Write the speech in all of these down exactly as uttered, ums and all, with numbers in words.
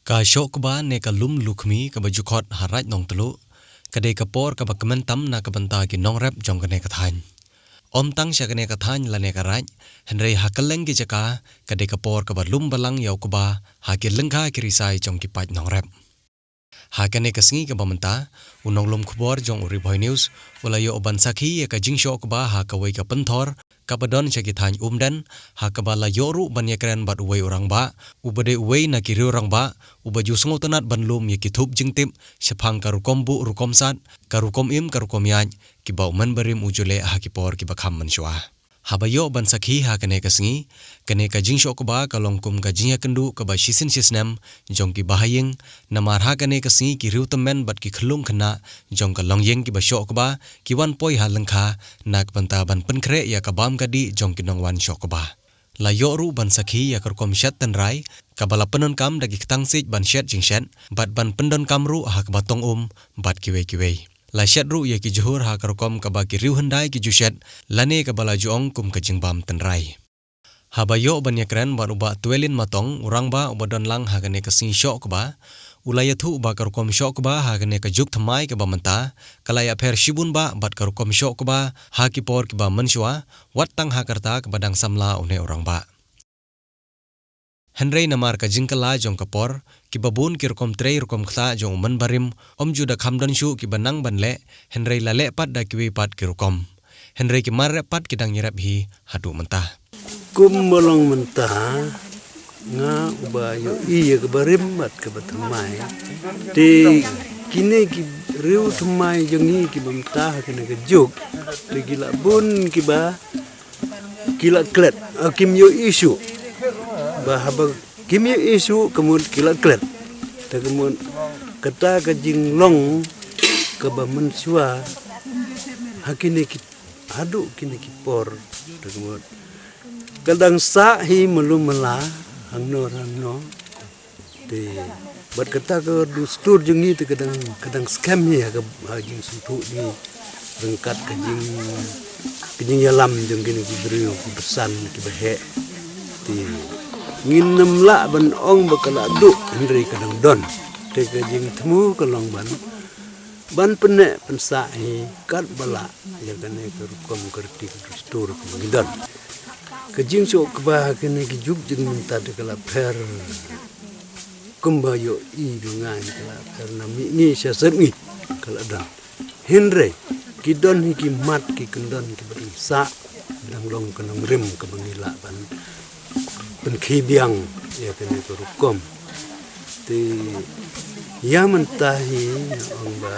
Ka shoh kba ne ka lum lukhmi kaba ju khot ha Raid Nongtluh, ka dei ka por kaba kmen tam na ka bynta ki nongrep jong kane ka thaiñ. Ym tang sha kane ka thaiñ lane ka raid, hynrei ha kylleng ki jaka, ka dei ka por kaba lum balang ïa u kba ha ki lyngkha ki risai jong ki paid nongrep. Ha kane ka sngi kaba mynta, u nonglum khubor jong u Ri Bhoi News, u la ïoh ban sakhi ïa ka jingshoh kba ha kawei ka pynthor kaba don sha ki thaiñ Umden, ha kaba la ïoh ruh ban ïakren bad uwei u rangbah, uba dei uwei na ki riew rangbah, uba ju sngewtynnad ban lum ïa ki thup jingtip shaphang ka rukom buh rukom sat, ka rukom im ka rukom ïaid, kiba u mynbarim u ju leh ha ki por kiba kham mynshuwa. Haba ïoh ban sakhi ha kane ka sngi, kane ka jingshoh kba ka long kum ka jingïakynduh kaba shisien shisnem jong ki bahaïing, namar ha kane ka sngi ki riew tymmen bad ki khyllung khynnah jong ka longïing kiba shoh kba, ki wan poi ha lyngkha, na ka bynta ban pynkhreh ïa ka bam ka dih jong ki nongwan shoh kba. La ïoh ruh ban sakhi ïa ka rukom shet tynrai, kaba la pyndonkam da ki ktang siej ban shet jingshet, bad ban pyndonkam ruh ha kaba tong um, bad kiwei kiwei. La shet ruh ïa ki jhur ha ka rukom kaba ki riew hyndai ki ju shet, lane kaba la ju ong kum ka jingbam tynrai. Haba ïoh ban ïakren bad u Bah Twelin Matong, u rangbah uba don lang ha kane ka sngi shoh kba, u la ïathuh ba ka rukom shoh kba ha kane ka juk thymmai kaba mynta, ka la ïapher shibun bah bad ka rukom shoh kba ha ki por kiba mynshuwa, wat tang ha ka rta kaba dang samla une u rangbah. Hynrei namar ka jingkylla jong ka por, kiba bun ki rukom trei rukom ktah jong u mynbarim, ym ju da kham don shuh kiba nang ban leh, hynrei la leh pat da kiwei pat ki rukom. Hynrei ki mar rep pat ki dang ïarep hi haduh mynta. Kumba long mynta, nga uba ïohi ïa kaba rim bad kaba thymmai. Te kine ki riew thymmai jong ngi kiba mynta ha kane ka juk, te ki la bun kiba ki la klet, ah, kim ïohi shuh. Ba haba kim ïohi shuh ka mut ki la klet. Te ka mut kata ka jinglong kaba mynshuwa ha kine ki, haduh kine ki por. Te ka mut ka dang sah hi malu mala hangno hangno. Te bad kata ka dustur jong ngi te ka dang, ka dang skhem hi ha ka, ha jingsngewthuh jong ngi ryngkat ka jing, ka jingïalam jong kine ki briew kiba san kiba heh. Te ngin ym lah ban ong ba ka la duh, hynrei ka dang don. Te ka jingthmu ka long ban, ban pynneh pynsah hi katba lah ïa kane ka rukom ka riti ka dustur kaba ngi don. Ka jingshoh kba ha kine ki juk jingmynta te ka la pher. Kumba ïohi ba nga ngi ka la pher na mihngi sha sepngi ka la don. Hynrei ki don hi ki mat ki kyndon kiba dang sah, dang long ka nongrim kaba ngi lah ban pynkhih biang ïa kane ka rukom. Te ïa mynta hi nga ong ba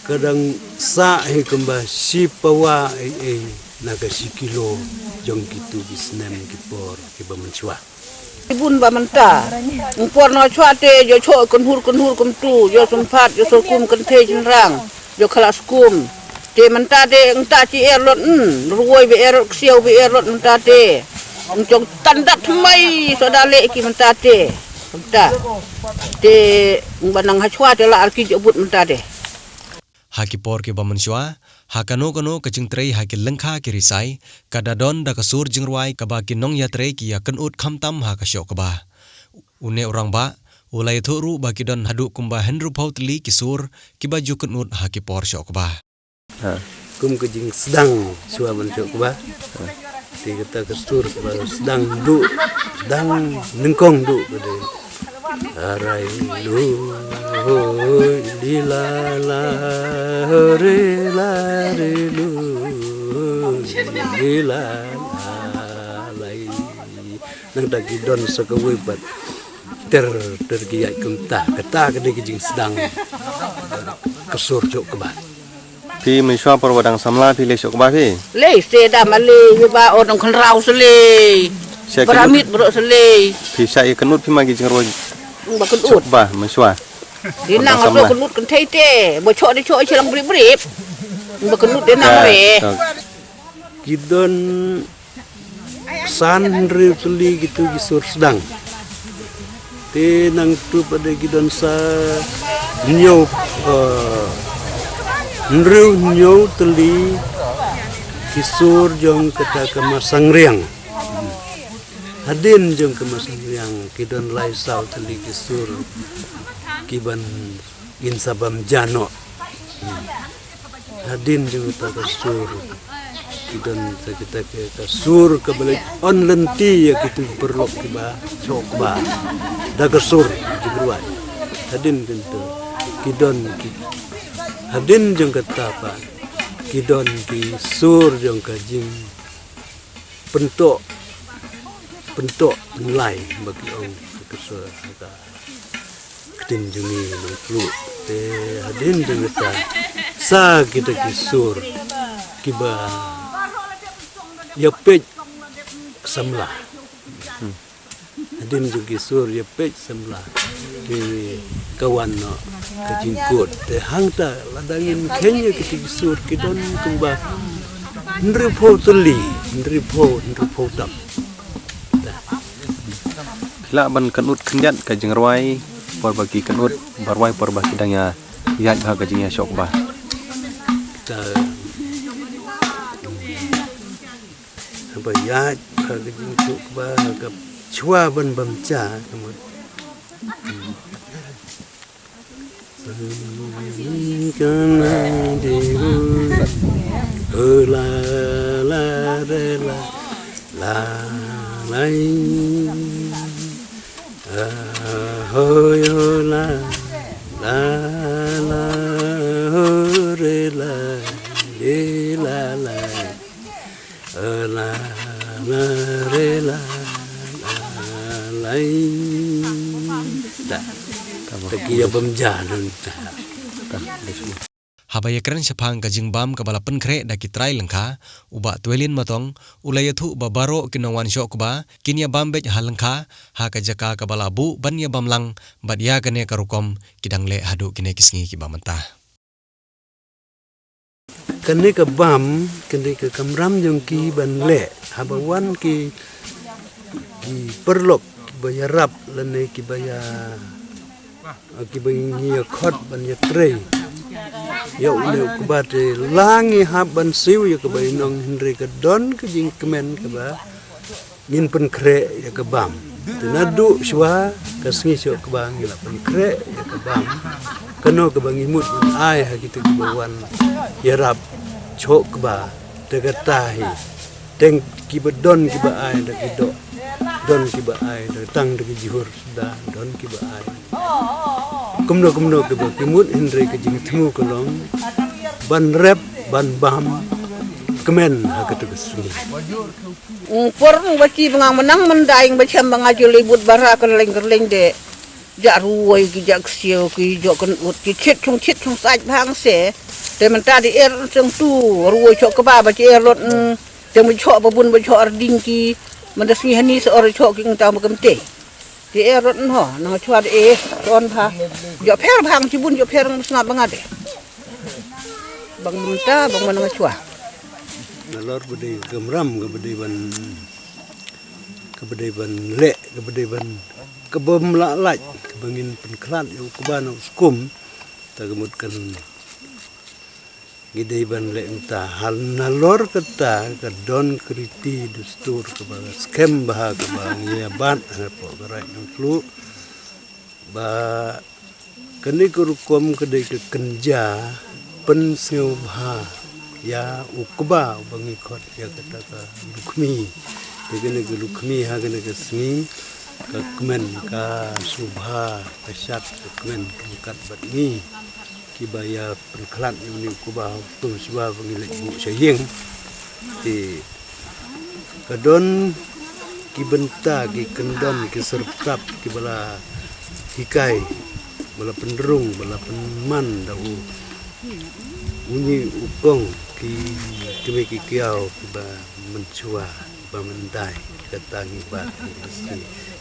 ka dang sah hi kumba shi pawa ei ei na ka shi kilo jong kitu ki snem ki por kiba mynshuwa. Bun ba mynta. Por na shuwa te, ïoh shoh kynhur kynhur kumtu, ïoh sympat, ïoh syrkum kynthei shynrang, ïoh khlak skum. Te mynta te, ngta chi er lot, mm, ruwoi ba er lot, ksiaw ba er lot mynta te. Ngchong tang dat thymmai, soh da leh ki mynta te. Mynta. Te, ba nang ha shuwa te la ar ki jabut mynta te. Ha ki por kiba mynshuwa, ha kano kano ka jingtrei ha ki lyngkha ki risai, ka da don da ka sur jingrwai kaba ki nongïatrei ki ïa kynud khamtam ha ka shoh kba. Une u rangbah, u la ïathuh ruh ba ki don haduh kumba hynriewphew tylli ki sur, kiba ju kynud ha ki por shoh kba. Ha. Kum ka jingsdang shuwa ban shoh kba. Ha. Te kata ka sur kaba sdang duh, sdang nyngkong duh ka dei. Arai lu, hoi, li la la, re la re lu, li la la lai. Nangta ki don sa kawei pat ter ter ki ïaid kumta. Kata ka dei ka jingsdang ka sur shoh kba. Phi mynshuwa por ba dang samla phi leh shoh kba phi? Leh, se da ma leh, ïa ba o dang khynraw se leh. Sha ka Baramit bro se leh. Phi sha ïa kynut phi ma ki jingrwai. Ba kynut. Shoh kba mynshuwa. Di nang ato kynut kynthei te, ba shoh di shoh i chilang brip brip. Ba kynut di nang re. Ki don san hynriew tylli kitu ki sur sdang. Te nangtu pat de ki don sa hynñiew, eh, hynriew hynñiew tylli ki sur jong kata ka masangriang. Hadien jong ka Masanriang ki don lai saw tylli ki sur ki ban ngin sa bam ja noh. Hadien jong kata ka sur ki don sa kita ka, ka sur kaba leit on lynti ïa kitu ki paralok kiba shoh kba da ka sur jingrwai. Hadien kyntu ki don ki, hadien jong kata pat ki don ki sur jong ka jing pyntoh, pyntoh pynlai ba ki ong ka sur ka ktien jong ngi Nongtluh. Te hadien jong kata sa kita ki sur kiba ïa peit samla. Hadien jong ki sur ïa peit samla ki kawan noh ka jingkut. Te hangta lada ngin kheiñ ïa kita ki sur ki don kumba hynriewphew tylli, hynriewphew, hynriewphew tam. Ki lah ban kynut khyndiat ka jingrwai por ba ki kynut ba rwai por ba ki dang ïa ïaid ha ka jingïashoh kba. Kita haba ïaid ha ka jingshoh kba ha ka shuwa ban bam ja ka mut. Kana di u, u la la re la la lai. A ho yo la la la ho re la le la lai. A la la re la la lai. Da. Ta ki ïa bam ja nun ta. Haba ïakren shaphang ka jingbam kaba la pynkhreh da ki trai lyngkha, u Bah Twelin Matong u la ïathuh ba baroh ki nongwan shoh kba kin ïa bam beit ha lyngkha ha ka jaka kaba la buh ban ïa bam lang, bad ïa kane ka rukom ki dang leh haduh kine ki sngi kiba mynta. Kane ka bam, kane ka kamram jong ki ban leh haba wan ki, ki paralok kiba ïarap lane kiba ïa, kiba ngi ïa khot ban ïa trei ïa une u kba. Te la ngi hap ban siew ïa kaba i nong, hynrei ka don ka jingkmen kaba ngin pynkhreh ïa ka bam. Te naduh shuwa ka sngi shoh kba ngi la pynkhreh ïa ka bam. Kano kaba ngi mut ban ai ha kita kiba wan ïarap shoh kba. Te kata hi teng kiba don kiba ai da ki doh, don kiba ai da tang da ki jhur, da don kiba ai. Kumno kumno kiba ki mut, hynrei ka jingthmu ka long ban rep ban bam kmen ha kata ka sngi. Ung por ung ba ki bnga mynang mynda ing ba chem ba nga ju lei bud bara ka leng ka leng de. Ja ruwoi ki ja ksiew ki jok kan ut ki chit chung chit chung sach bhang se. Te mynta di er seng tu ruwoi chok kba ba ki er lot. Te mu chok ba bun ba chok arding ki mynda sngi hani se or chok ki ngta ba kamte. Te eh rot nho nang chwa de eh ton bha. Jo pher bhang chibun jo pher ngan sngap banga de. Bang mynta bang mana chwa. Nalor bede kamram ka bede ban, ka bede ban leh, ka bede ban, ka bym lah lait, ka bangin pynkhlad ïa u kba na u skum. Ta ka mut kan ngi dei ban leh mynta. Hal nalor kata ka don ka riti dustur kaba skhem bha kaba ngi ïa bat hapoh ka Raid Nongtluh ba kane ka rukom ka dei ka kynja pynsngewbha ïa u kba uba ngi khot ïa kata ka Lukhmi. Te kane ka Lukhmi ha kane ka sngi ka kmen ka sngewbha ka shad ka kmen ka mkat bad ngi. Kiba ïa pynkhlad ïa une u kba ha u tum shuwa ba ngi leit buh sha ïing. Te ka don ki bynta ki kyndon ki syrtap kiba la hikai, ba la pynrung, ba la pynman da u une u kong ki kmie ki kiaw kiba mynshuwa, kiba myndai, kata ngi bat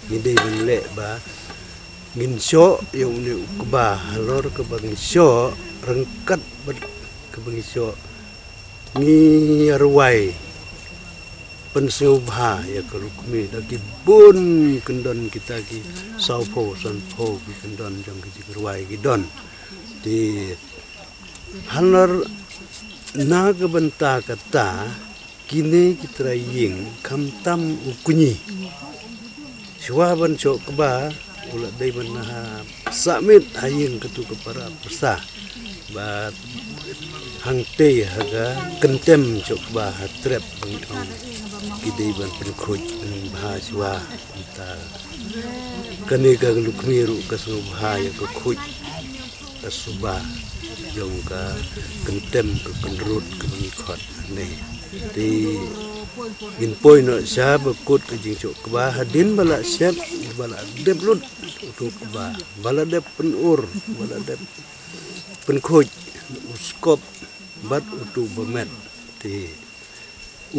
ngi dei ban leh ba ngin shoh ïa une u kba halor kaba ngi shoh ryngkat bad kaba ngi shoh ngi rwai pynsngewbha ïa ka Lukhmi da ki bun kyndon kita ki sawphew sanphew ki kyndon jong ki jingrwai ki don. Te halor na ka bynta kata kine ki trai ïing khamtam u kñi Shuwa ban shoh kba u la dei ban ha sah miet ha ïing katu ka para pyrsa. Bad hangtei ha ka kyntem shoh kba ha trep ban ong ki dei ban pynkhuid bha shuwa. Mynta kane ka lukmi ruh ka sngewbha ïa ka khuid ka suba jong ka kyntem ka kynrut kaba ngi khot ne. Te ngin poi noh sha ba kut ka jingshoh kba hadien ba la shep ba la dep lut utu kba ba la dep pynur ba la dep pynkhuid u skop bad utu ba met. Te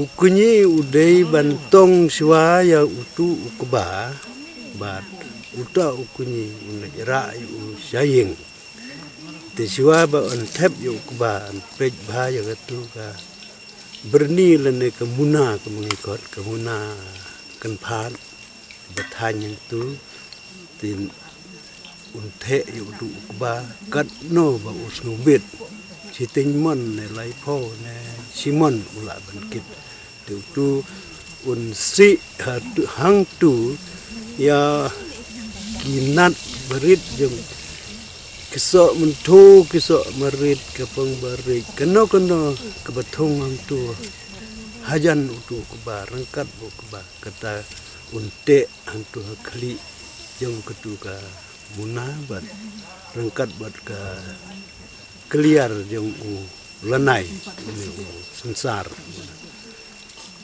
u kñi u dei ban tong shuwa ïa utu u kba bad uta u kñi u leit rah ïa u sha ïing. Te shuwa ba un thep ïa u kba un peit bha ïa katu ka byrni lane ka muna ka ma ngi khot ka muna kynphad ba thaiñ hangtu. Te un theh ïa utu u kba katno ba u sngewbit. Shiteng mon ne laiphew ne shimon u lah ban kit. Te utu un sih ha tu, hangtu ïa ki nat barit jong ki soh mynthu ki soh marit ka pang barit kano kano kaba thung hangtu. Hajan utu u kba ryngkat ba u kba kata un teh hangtu ha khlieh jong katu ka muna bad ryngkat bad ka kliar jong u lanai une u synsar.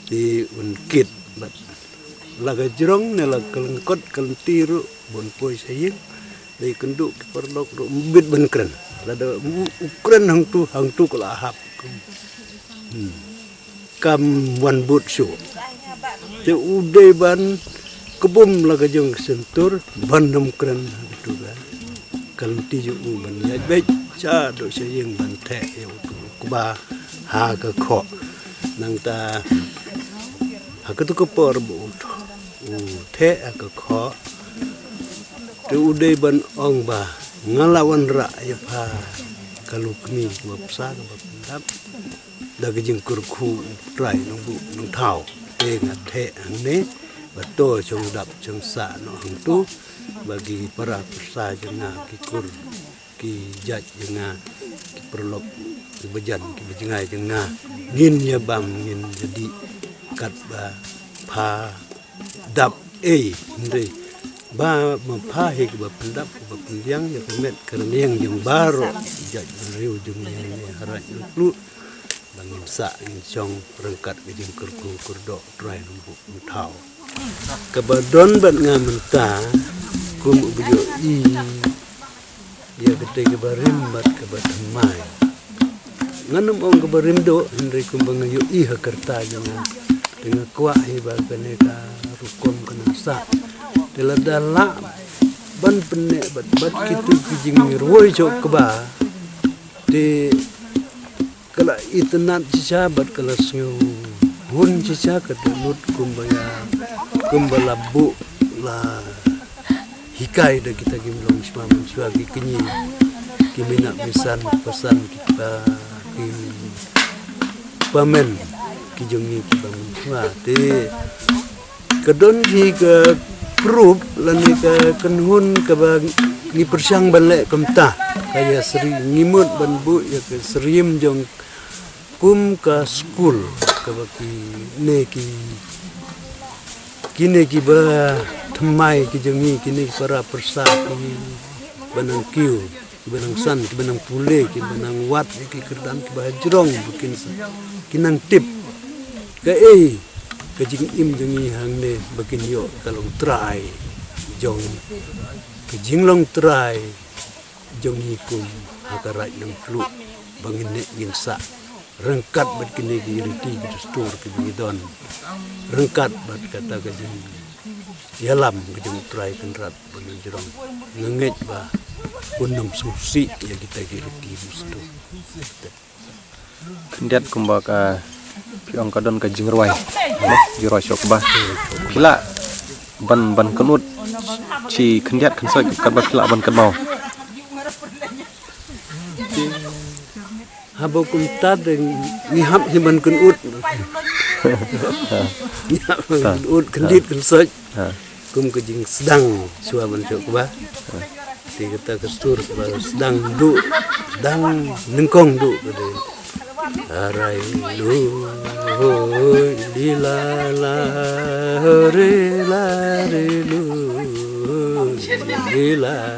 Te un kit bad la ka jrong ne la ka lyngkot ka lynti ruh ban poi sha ïing. Dei kynduh ki paralok ruh mbit ban kren. Lada u kren hangtu hangtu ka la hap. Hmm. Kam wan bud shuh. Te u dei ban kbum la ka jong ka sentur ban nym kren hangtu ka. Ka lynti jong u ban ïaid beit sha doh sha ïing ban theh ïa utu u kba ha ka khoh. Nangta ha katu ka por ba u theh ha ka khoh. Te u dei ban ong ba nga la wanrah ïa pha ka lukmi kaba pyrsa kaba pyndap. Da ka jingkyrkhu u Trai Nongbuh Nongthaw te nga theh hangne ba to shong dap shong sah noh hangtu ba ki para pyrsa jong nga ki kur ki jait jong nga ki paralok ki bajan ki bajngai jong nga ngin ïa bam ngin ïa dih katba pha dap ei hynrei ba ma pha hi kaba pyndap kaba pynbiang ïa ka met ka rynïeng jong baroh jait bynriew jong ngi ha Raid Nongtluh ba ngin sah ngin shong ryngkat ka jingkyrkhu kyrdoh Trai Nongbuh Nongthaw. Kaba don bad nga mynta kum uba ïohi ïa kata kaba rim bad kaba thymmai. Ngan ym ong kaba rim duh hynrei kumba nga ïohi ha ka rta jong nga. Te nga kwah hi ba kane ka rukom ka nang sah. Te lada lah ban pynneh bad bad kitu ki jingrwai jong kba. Te ka la itynnad shisha bad ka la sngewhun shisha ka dohnud kumba ïa kumba la buh la hikai da kita ki mlong shwa mynshuwa ki kñi ki mih na misan pasan ki pa ki pamen ki jong ngi ki ba mynshuwa te ka don hi ka proof lane ka kynhun kaba ngi pyrshang ban leh kumta. Ka ïa sri ngi mut ban buh ïa ka syriem jong kum ka skul kaba kine ki kine kiba thymmai ki jong ngi kine ki para pyrsa ki ba nang kiew kiba nang san kiba nang pule kiba nang wad ïa ki kyrdan kiba hajrong ba kin sa ki nang tip kaei ka jingim jong ngi hangne ba kin ïoh ka long trai jong ka jinglong trai jong ngi kum ha ka Raid Nongtluh ba ngin neh ngin sah ryngkat bad kine ki riti ki dustur kiba ngi don ryngkat bad kata ka jingïalam ka jong u Trai Kynrad. Ba ngan jrong nga ngeit ba un nym sngewsih ïa kita ki riti mesti. Khyndiat kumba ka phi ong ka don ka jingrwai. Jingrwai shoh kba. Phi lah ban ban kynnoh shi khyndiat khynsoit katba phi lah ban kynmaw. Haba kumta te ngi hap hi ban kynnoh. Ngi hap ban kynnoh khyndiat khynsoit. Ha. Kum ka jingsdang shuwa ban shuh kba. Te kata ka sur kba sdang duh, sdang nyngkong duh ka dei. Arai lu hoi lila la, hore la re lu lila.